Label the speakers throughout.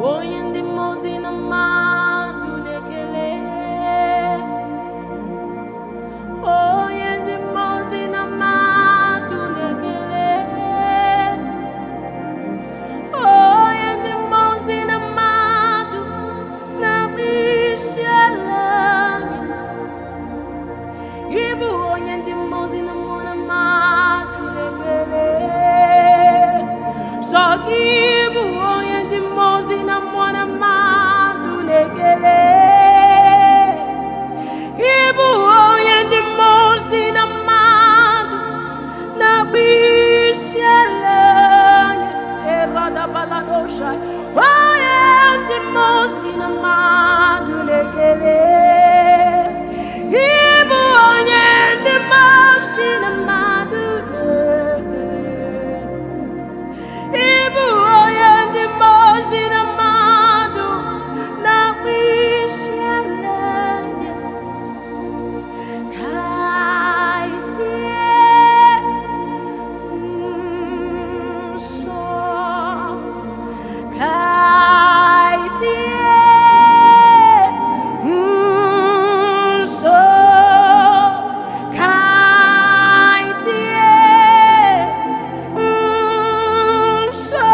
Speaker 1: Onye ndị mmụọ ozi na mmadụ na-ekele. Onye ndị mmụọ ozi na mmadụ na-ekele. Onye ndị mmụọ ozi na mmadụ na-akpọ isi ala nye. Ịbụ onye ndị mmụọ ozi na mmụọ na mmadụ na-ekele. Sọ gị bụ onye ndị mmụọ ozi na mmụọ na mmadụ na-ekele. Ịbụ onye ndị mmụọ ozi na mmadụ na-akpọ isi ala nye. Eradabaladosha. Onye ndị mmụọ ozi na mmadụ na-ekele. Ịbụ onye ndị mmụọ ozi na mmadụ na-ekele. Ịbụ onye ndị mmụọ ozi na mmadụ na-akpọ isi ala nye. Ka anyị tie nsọ. Ka anyị tie nsọ. Ka anyị tie nsọ.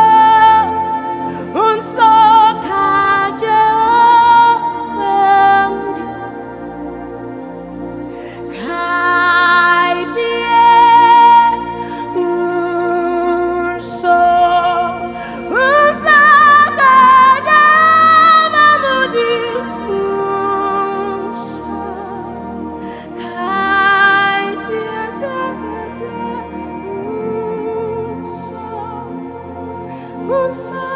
Speaker 1: Nsọ ka Jehova m dị. Ka anyị tie nsọ. Nsọ ka Jehova m dị. Nsọ. Ka anyị tie, tie, tie, tie, nsọ. Nsọ.